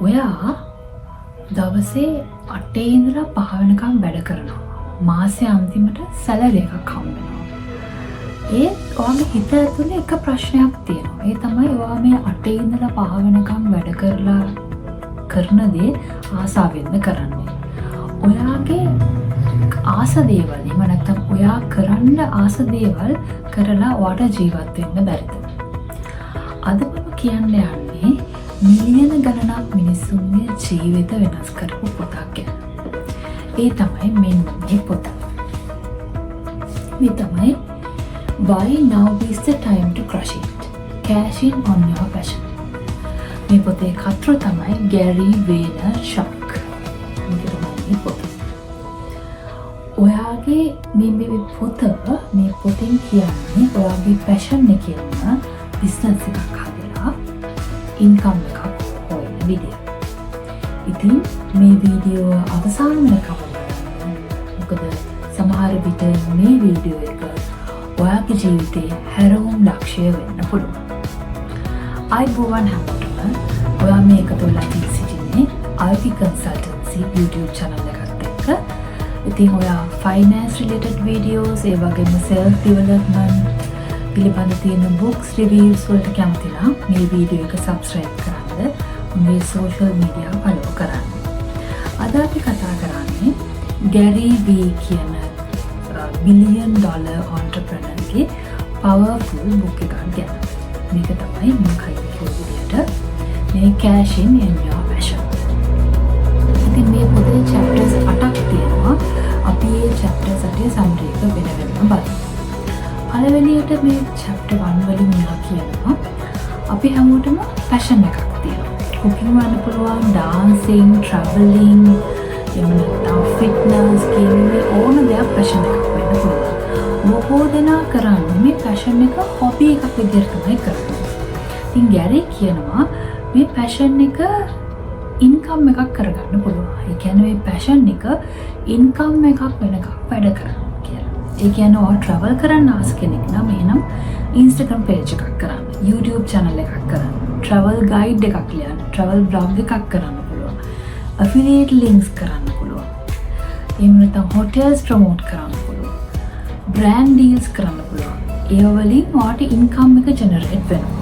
ඔයා දවසේ 8 ඉඳලා 5 වෙනකම් වැඩ කරනවා. මාසේ අන්තිමට සැලරි එකක් හම්බ වෙනවා. ඒත් ඔයාගේ හිත ඇතුලේ එක ප්‍රශ්නයක් තියෙනවා. ඒ තමයි ඔයා මේ 8 ඉඳලා 5 වෙනකම් වැඩ කරලා කරන දේ ආසාවෙන්ද කරන්නේ? ඔයාගේ ආස දේවල්, එහෙම නැත්නම් ඔයා කරන්න ආස දේවල් කරලා ඔයාට ජීවත් වෙන්න බැරිද? අද මම කියන්න යන්නේ මිලියන ගණනක් මිනිස්සුන්ගේ ජීවිත වෙනස් කරපු පොතක් ගැන. ඒ තමයි මෙන්න මේ පොත. මේ තමයි "Why Now Is the Time to Crush It: Cash In on Your Passion". මේ පොතේ කර්තෘ තමයි ගැරි වේනර්චක්. මේක තමයි මේ පොත. ඔයාගේ මේ මේ පොත, මේ පොතෙන් කියන්නේ ඔයාගේ පැෂන් එකෙන්ම බිස්නස් එකක් හදලා ඉන්කම් එකක් හොයන විදිය. ඉතින් මේ වීඩියෝ අවසාන වෙනකම් බලන්න. මොකද සමහර විට මේ වීඩියෝ එක ඔයාගේ ජීවිතේ හැරවුම් ලක්ෂ්‍ය වෙන්න පුළුවන්. ආයුබෝවන් හැමෝටම. ඔයා මේ එකතු වෙලා සිටින්නේ අයුකි කන්සල්ටන්සි YouTube channel එකත් එක්ක. ඉතින් ඔයා ෆයිනෑන්ස් රිලේටඩ් වීඩියෝස්, ඒ වගේම සෙල්ෆ් ඩෙවලොප්මන්ට් පිළිබඳ තියෙන බුක්ස් රිවිව්ස් වලට කැමති නම් මේ වීඩියෝ එක සබ්ස්ක්‍රයිබ් කරන්න, මගේ සෝෂල් මීඩියා ෆලෝ කරන්න. අද අපි කතා කරන්නේ ගැරි වී කියන බිලියන් ඩොලර් ඔන්ටර්ප්‍රනර්ගේ පවර්ෆුල් බුක් එකක් ගැන. මේක තමයි මම කලින් කිව්ව විදිහට මේ Cash In on Your Passion. ඉතින් මේ පොතේ චැප්ටර්ස් 8ක් තියෙනවා. අපි මේ චැප්ටර්ස් 8 සමරි එක වෙන වෙනම බලමු. පළවෙනියට මේ චැප්ටර් 1 වලින් මෙයා කියනවා අපි හැමෝටම පැෂන් එකක් තියෙනවා. කුකින් වන්න පුළුවන්, ඩාන්සිං, ට්‍රැවලිං, එහෙම නැත්නම් ෆිට්නස්, ගේමින්, මේ ඕන දෙයක් පැෂන් එකක් වෙන්න පුළුවන්. බොහෝ දෙනා කරන්නේ මේ පැෂන් එක හොබි එකක් විදිහට තමයි කරන්නේ. ඉතින් ගැරි කියනවා මේ පැෂන් එක ඉන්කම් එකක් කරගන්න පුළුවන්. ඒ කියන්නේ මේ පැෂන් එක ඉන්කම් එකක් වෙනකම් වැඩ කරනවා කියලා. ඒ කියන්නේ ඔයා ට්‍රැවල් කරන්න ආස කෙනෙක් නම් එහෙනම් Instagram page එකක් කරන්න, YouTube channel එකක් කරන්න, ට්‍රැවල් ගයිඩ් එකක් ලියන්න, ට්‍රැවල් බ්ලොග් එකක් කරන්න පුළුවන්. ඇෆිලියේට් ලින්ක්ස් කරන්න පුළුවන්. එහෙම නැත්නම් හොටෙල්ස් ප්‍රොමෝට් කරන්න පුළුවන්. බ්‍රෑන්ඩ් ඩීල්ස් කරන්න පුළුවන්. ඒ වලින් ඔයාට ඉන්කම් එක ජෙනරේට් වෙනවා.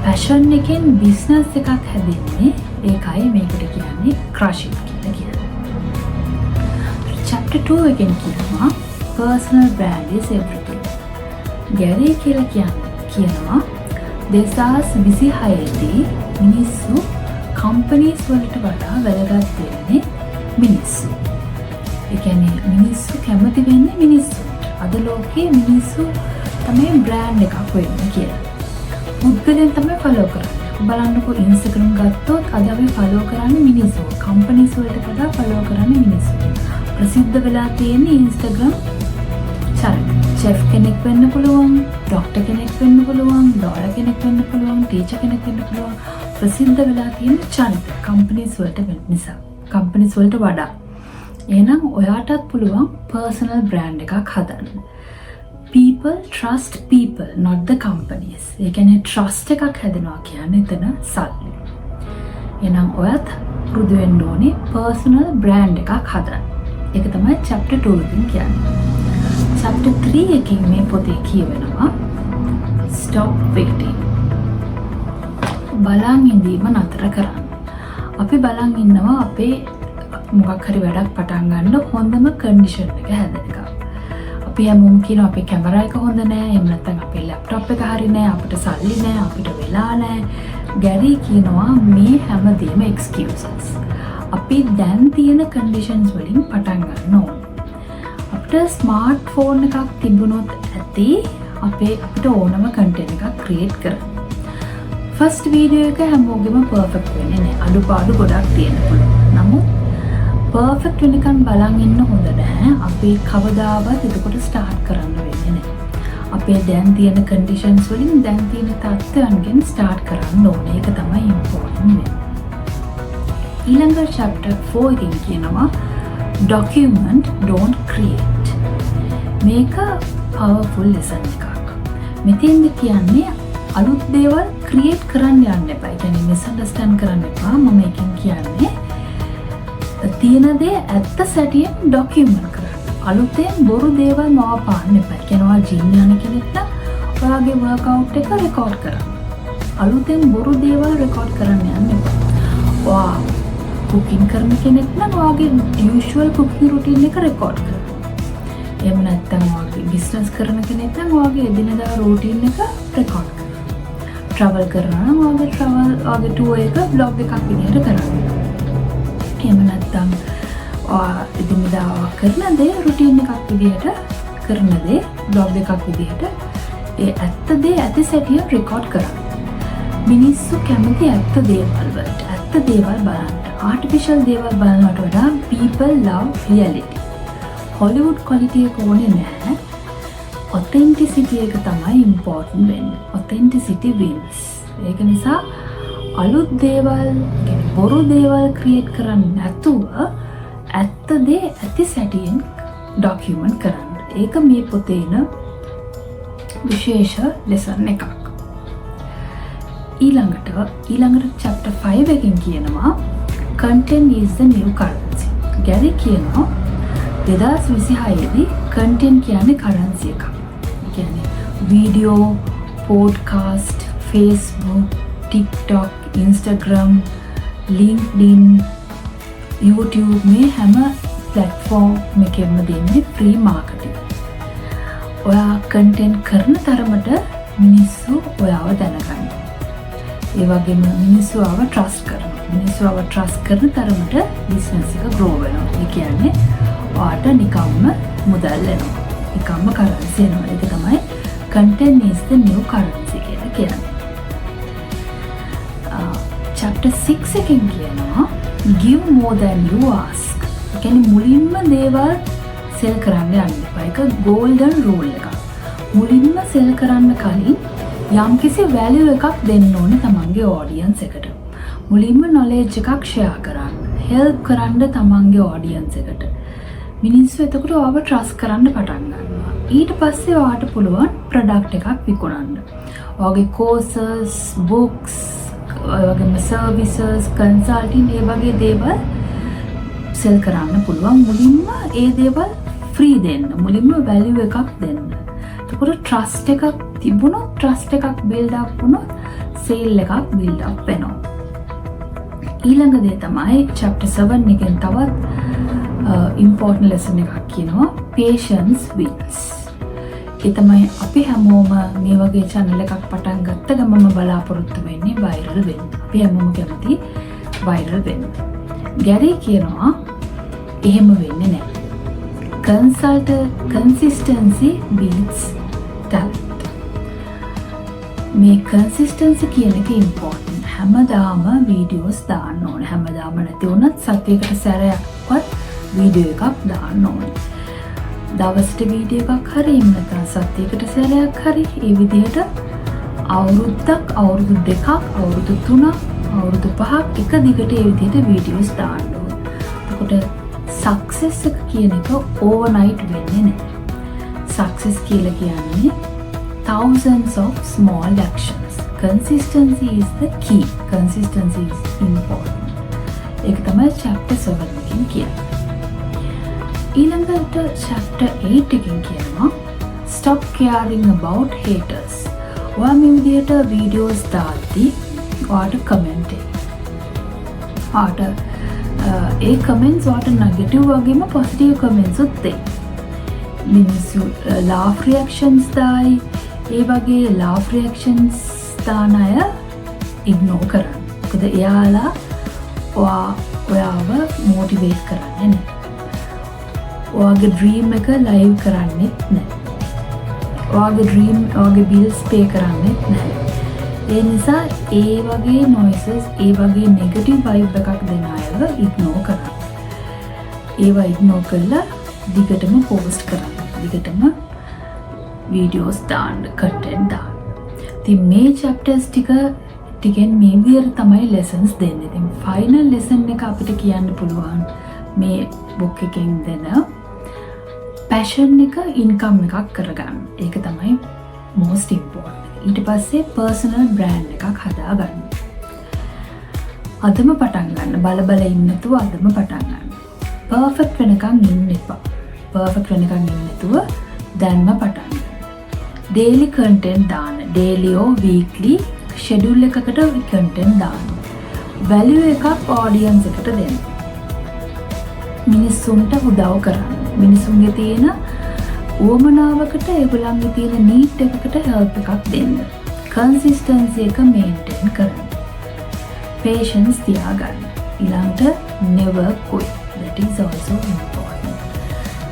පැෂන් එකෙන් බිස්නස් එකක් හැදෙන්නේ, ඒකයි මේකට කියන්නේ ක්‍රෂ් it කියලා කියන්නේ. චැප්ටර් 2 එකෙන් කියනවා "Personal brand is everything". Gary කියලා කියන්නේ කියනවා 2026 දී මිනිස්සු කම්පනීස් වලට වඩා වැදගත් වෙන්නේ මිනිස්සු. ඒ කියන්නේ මිනිස්සු කැමති වෙන්නේ මිනිස්සුන්ට. අද ලෝකේ මිනිස්සු තමයි බ්‍රෑන්ඩ් එකක් වෙන්නේ කියලා. පුද්ගලයන් තමයි ෆලෝ කරන්නේ. බලන්නකෝ, Instagram ගත්තොත් අද අපි ෆලෝ කරන්නේ මිනිස්සු. කම්පනීස් වලට වඩා ෆලෝ කරන්නේ මිනිස්සු. ප්‍රසිද්ධ වෙලා තියෙන්නේ Instagram චරිත. චෙෆ් කෙනෙක් වෙන්න පුළුවන්, ඩොක්ටර් කෙනෙක් වෙන්න පුළුවන්, ලෝයර් කෙනෙක් වෙන්න පුළුවන්, ටීචර් කෙනෙක් වෙන්න පුළුවන්. ප්‍රසිද්ධ වෙලා තියෙන චරිත කම්පනීස් වලට වෙන නිසා. කම්පනීස් වලට වඩා. එහෙනම් ඔයාටත් පුළුවන් පර්සනල් බ්‍රෑන්ඩ් එකක් හදන්න. People trust people, not the companies. ඒ කියන්නේ trust එකක් හැදෙනවා කියන්නේ එතන සල්ලි. එහෙනම් ඔයත් පුරුදු වෙන්න ඕනේ පර්සනල් බ්‍රෑන්ඩ් එකක් හදන්න. ඒක තමයි චැප්ටර් 2 එකකින් කියන්නේ. චැප්ටර් 3 එකකින් මේ පොතේ කියවෙනවා "Stop waiting". බලන් ඉඳීම නතර කරන්න. අපි බලන් ඉන්නවා අපේ මොකක් හරි වැඩක් පටන් ගන්න හොඳම කන්ඩිෂන් එක හැදෙනකම්. අපි හැමෝම කියනවා අපේ කැමරා එක හොඳ නෑ, එහෙම නැත්නම් අපේ ලැප්ටොප් එක හරි නෑ, අපිට සල්ලි නෑ, අපිට වෙලා නෑ. ගැරි කියනවා මේ හැමදේම එක්ස්කියුසස්. අපි දැන් තියෙන කන්ඩිෂන්ස් වලින් පටන් ගන්න ඕන. අපිට ස්මාර්ට් ෆෝන් එකක් තිබුණොත් ඇති අපේ අපිට ඕනම කන්ටෙන්ට් එකක් ක්‍රියේට් කරන්න. ෆස්ට් වීඩියෝ එක හැමෝගෙම පර්ෆෙක්ට් වෙන්නේ නෑ. අඩුපාඩු ගොඩක් තියෙන්න පුළුවන්. නමුත් පර්ෆෙක්ට් වෙනකන් බලන් ඉන්න හොඳ නෑ. අපි කවදාවත් එතකොට ස්ටාර්ට් කරන්න වෙන්නේ නෑ. අපේ දැන් තියෙන කන්ඩිෂන්ස් වලින්, දැන් තියෙන තත්ත්වයන්ගෙන් ස්ටාර්ට් කරන්න ඕනේ. ඒක තමයි ඉම්පෝටන්ට් වෙන්නේ. ඊළඟ චැප්ටර් 4 එකෙන් කියනවා "Document, don't create". මේක පවර්ෆුල් ලෙසන් එකක්. මෙතෙන්ද කියන්නේ අලුත් දේවල් ක්‍රියේට් කරන්න යන්න එපා. ඒ කියන්නේ මිස්අන්ඩර්ස්ටෑන්ඩ් කරන්න එපා. මම එකෙන් කියන්නේ තියෙන දේ ඇත්ත සැටියෙන් ඩොකියුමන්ට් කරන්න. අලුතෙන් බොරු දේවල් මවාපාන්න එපා. ඒ කියන්නේ ඔයා ජිම් යන කෙනෙක් නම් ඔයාගේ වර්කවුට් එක රෙකෝඩ් කරන්න. අලුතෙන් බොරු දේවල් රෙකෝඩ් කරන්න යන්න එපා. ඔයා කුකින් කරන කෙනෙක් නම් ඔයාගේ යූෂුවල් කුකින් රුටීන් එක රෙකෝඩ් කරන්න. එහෙම නැත්නම් ඔයාගේ බිස්නස් කරන කෙනෙක් නම් ඔයාගේ එදිනෙදා රූටීන් එක රෙකෝඩ් කරන්න. ට්‍රැවල් කරනවා නම් ඔයාගේ ට්‍රැවල්, ඔයාගේ ටුවර් එක බ්ලොග් එකක් විදිහට කරන්න. එහෙම නැත්නම් ඔයා එදිනෙදා ඔයා කරන දේ රුටීන් එකක් විදිහට කරන දේ බ්ලොග් එකක් විදිහට ඒ ඇත්ත දේ ඇති සැටියෙන් රෙකෝඩ් කරන්න. මිනිස්සු කැමති ඇත්ත දේවල් වලට, ඇත්ත දේවල් බලන්න. ආටිෆිෂල් දේවල් බලනවට වඩා people love reality. Hollywood quality එක ඕනේ නැහැ. ඔතෙන්ටිසිටි එක තමයි ඉම්පෝටන්ට් වෙන්නේ. ඔතෙන්ටිසිටි wins. ඒක නිසා අලුත් දේවල්, ඒ කියන්නේ බොරු දේවල් ක්‍රියේට් කරන්නේ නැතුව ඇත්ත දේ ඇති සැටියෙන් ඩොකියුමන්ට් කරන්න. ඒක මේ පොතේ එන විශේෂ ලෙසන් එකක්. ඊළඟට ඊළඟට චැප්ටර් 5 එකෙන් කියනවා "Content is the new currency". Gary කියනවා 2026 දී කන්ටෙන්ට් කියන්නේ කරන්සි එකක්. ඒ කියන්නේ video, podcast, Facebook, TikTok, Instagram, LinkedIn, YouTube මේ හැම ප්ලැට්ෆෝම් එකෙන්ම දෙන්නේ ෆ්‍රී මාකටිං. ඔයා කන්ටෙන්ට් කරන තරමට මිනිස්සු ඔයාව දැනගන්නවා. ඒ වගේම මිනිස්සු ඔයාව ට්‍රස්ට් කරනවා. මිනිස්සු ඔයාව ට්‍රස්ට් කරන තරමට බිස්නස් එක ග්‍රෝ වෙනවා. ඒ කියන්නේ ඔයාට නිකම්ම මුදල් එනවා. නිකම්ම කරන්සි එනවා. ඒක තමයි "content is the new currency" කියලා කියන්නේ. චැප්ටර් 6 එකෙන් කියනවා "Give more than you ask". ඒ කියන්නේ මුලින්ම දේවල් සෙල් කරන්න යන්න එපා. ඒක ගෝල්ඩන් රූල් එකක්. මුලින්ම සෙල් කරන්න කලින් යම්කිසි වැලියු එකක් දෙන්න ඕනේ තමන්ගේ ඔඩියන්ස් එකට. මුලින්ම නොලෙජ් එකක් ෂෙයා කරන්න. හෙල්ප් කරන්න තමන්ගේ ඔඩියන්ස් එකට. මිනිස්සු එතකොට ඔයාව ට්‍රස්ට් කරන්න පටන් ගන්නවා. ඊට පස්සේ ඔයාට පුළුවන් ප්‍රොඩක්ට් එකක් විකුණන්න. ඔයාගේ කෝසස්, බුක්ස්, ඔය වගේම සර්විසස්, කන්සල්ටින් ඒ වගේ දේවල් සෙල් කරන්න පුළුවන්. මුලින්ම ඒ දේවල් ෆ්‍රී දෙන්න. මුලින්ම වැලියු එකක් දෙන්න. එතකොට ට්‍රස්ට් එකක් තිබුණොත්, ට්‍රස්ට් එකක් බිල්ඩ් අප් වුණොත් සේල් එකක් බිල්ඩ් අප් වෙනවා. ඊළඟ දේ තමයි චැප්ටර් 7 එකෙන් තවත් ඉම්පෝර්ටන්ට් ලෙසන් එකක් කියනවා, "Patience wins". ඒ තමයි අපි හැමෝම මේ වගේ චැනල් එකක් පටන් ගත්ත ගමන්ම බලාපොරොත්තු වෙන්නේ වෛරල් වෙන්න. අපි හැමෝම කැමති වෛරල් වෙන්න. ගැරි කියනවා එහෙම වෙන්නේ නැහැ. Consistency beats talent. මේ කන්සිස්ටන්සි කියන එක ඉම්පෝර්ටන්ට්. හැමදාම වීඩියෝස් දාන්න ඕන. හැමදාම නැති වුණත් සතියකට සැරයක්වත් වීඩියෝ එකක් දාන්න ඕනේ. දවසට වීඩියෝ එකක් හරි, එහෙම නැත්නම් සතියකට සැරයක් හරි, ඒ විදිහට අවුරුද්දක්, අවුරුදු 2ක්, අවුරුදු 3ක්, අවුරුදු 5ක් එක දිගට ඒ විදිහට වීඩියෝස් දාන්න ඕනේ. එතකොට සක්සස් එක කියන එක ඕවර්නයිට් වෙන්නේ නැහැ. සක්සස් කියලා කියන්නේ thousands of small actions. Consistency is the key. Consistency is important. ඒක තමයි chapter 7 එකකින් කියන්නේ. ඊළඟට chapter 8 එකකින් කියනවා "Stop caring about haters". ඔයා මේ විදිහට වීඩියෝස් දාද්දි ඔයාට කමෙන්ට් එයි. ඔයාට ඒ කමෙන්ට්ස් ඔයාට නෙගටිව් වගේම පොසිටිව් කමෙන්ට්ස් උත් එයි. මිනිස්සු ලාෆ් රියැක්ෂන්ස් දායි. ඒ වගේ ලාෆ් රියැක්ෂන්ස් දාන අය ඉග්නෝර් කරන්න. මොකද එයාලා ඔයාව මොටිවේට් කරන්නේ නැහැ. ඔයාගේ ඩ්‍රීම් එක ලයිව් කරන්නෙත් නැහැ. ඔයාගේ ඩ්‍රීම්, ඔයාගේ බිල්ස් පේ කරන්නෙත් නැහැ. ඒ නිසා ඒ වගේ නොයිසස්, ඒ වගේ නෙගටිව් වයිබ් එකක් දෙන අයව ඉග්නෝර් කරන්න. ඒවා ඉග්නෝර් කරලා දිගටම පෝස්ට් කරන්න. දිගටම වීඩියෝස් දාන්න, කන්ටෙන්ට් දාන්න. ඉතින් මේ චැප්ටර්ස් ටිකෙන් මේ විදිහට තමයි ලෙසන්ස් දෙන්නේ. ඉතින් ෆයිනල් ලෙසන් එක අපිට කියන්න පුළුවන් මේ බුක් එකෙන් දෙන පැෂන් එක ඉන්කම් එකක් කරගන්න. ඒක තමයි most important. ඊට පස්සේ පර්සනල් බ්‍රෑන්ඩ් එකක් හදා ගන්න. අදම පටන් ගන්න. බල බල ඉන්න නැතුව අදම පටන් ගන්න. පර්ෆෙක්ට් වෙනකන් ඉන්න එපා. පර්ෆෙක්ට් වෙනකන් ඉන්න නැතුව දැන්ම පටන් ගන්න. ඩේලි කන්ටෙන්ට් දාන්න. ඩේලි ඕ වීක්ලි ෂෙඩියුල් එකකට කන්ටෙන්ට් දාන්න. වැලියු එකක් ඔඩියන්ස් එකට දෙන්න. මිනිස්සුන්ට උදව් කරන්න. මිනිස්සුන්ගේ තියෙන උවමනාවකට, ඒගොල්ලන්ගේ තියෙන නීඩ් එකකට හෙල්ප් එකක් දෙන්න. කන්සිස්ටන්සි එක මේන්ටේන් කරන්න. පේෂන්ස් තියාගන්න. ඊළඟට never quit. That is also important.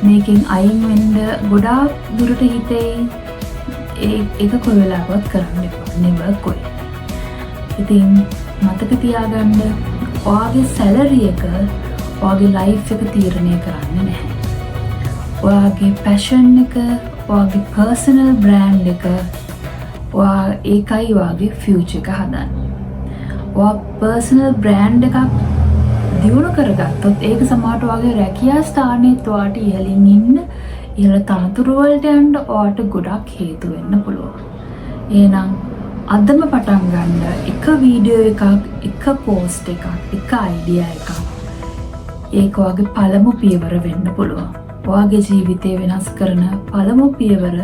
මේකෙන් අයින් වෙන්න ගොඩාක් දුරට හිතෙයි. ඒ ඒක කොයි වෙලාවකවත් කරන්න එපා. Never quit. ඉතින් මතක තියාගන්න, ඔයාගේ සැලරි එක ඔයාගේ ලයිෆ් එක තීරණය කරන්නේ නැහැ. ඔයාගේ පැෂන් එක, ඔයාගේ පර්සනල් බ්‍රෑන්ඩ් එක, ඔයා ඒකයි ඔයාගේ ෆියුචර් එක හදන්නේ. ඔයා පර්සනල් බ්‍රෑන්ඩ් එකක් දියුණු කරගත්තොත් ඒක සමහරට ඔයාගේ රැකියා ස්ථානයේත් ඔයාට ඉහළින් ඉන්න, ඉහළ තනතුරු වලට යන්න ඔයාට ගොඩක් හේතු වෙන්න පුළුවන්. එහෙනම් අදම පටන් ගන්න. එක වීඩියෝ එකක්, එක පෝස්ට් එකක්, එක අයිඩියා එකක්. ඒක ඔයාගේ පළමු පියවර වෙන්න පුළුවන්. ඔයාගේ ජීවිතය වෙනස් කරන පළමු පියවර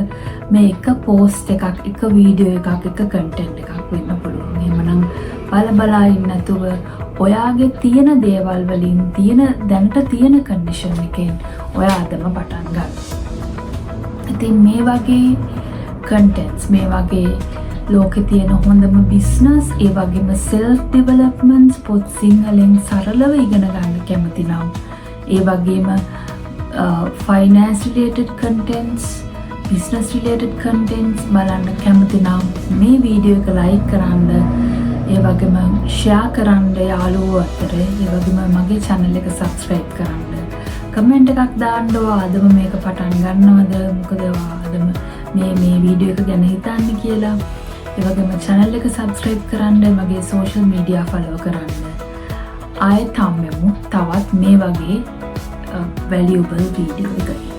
මේ එක පෝස්ට් එකක්, එක වීඩියෝ එකක්, එක කන්ටෙන්ට් එකක් වෙන්න පුළුවන්. එහෙමනම් බල බලා ඉන්න නැතුව ඔයාගේ තියෙන දේවල් වලින්, තියෙන දැනට තියෙන කන්ඩිෂන් එකෙන් ඔයා අදම පටන් ගන්න. ඉතින් මේ වගේ කන්ටෙන්ට්ස්, මේ වගේ ලෝකෙ තියෙන හොඳම බිස්නස්, ඒ වගේම සෙල්ෆ් ඩෙවලොප්මන්ට්ස් පොත් සිංහලෙන් සරලව ඉගෙන ගන්න කැමති නම්, ඒ වගේම finance related contents, business related contents බලන්න කැමති නම් මේ වීඩියෝ එක ලයික් කරන්න, ඒ වගේම ෂෙයා කරන්න යාළුවෝ අතර, ඒ වගේම මගේ channel එක subscribe කරන්න. කමෙන්ට් එකක් දාන්න, ඔයා අදම මේක පටන් ගන්නවද, මොකද ඔයා අදම මේ මේ වීඩියෝ එක ගැන හිතන්නේ කියලා. ඒ වගේම channel එක subscribe කරන්න, මගේ social media follow කරන්න. ආයෙත් හම්බෙමු තවත් මේ වගේ වැලියුබල් වීඩියෝ එකකින්.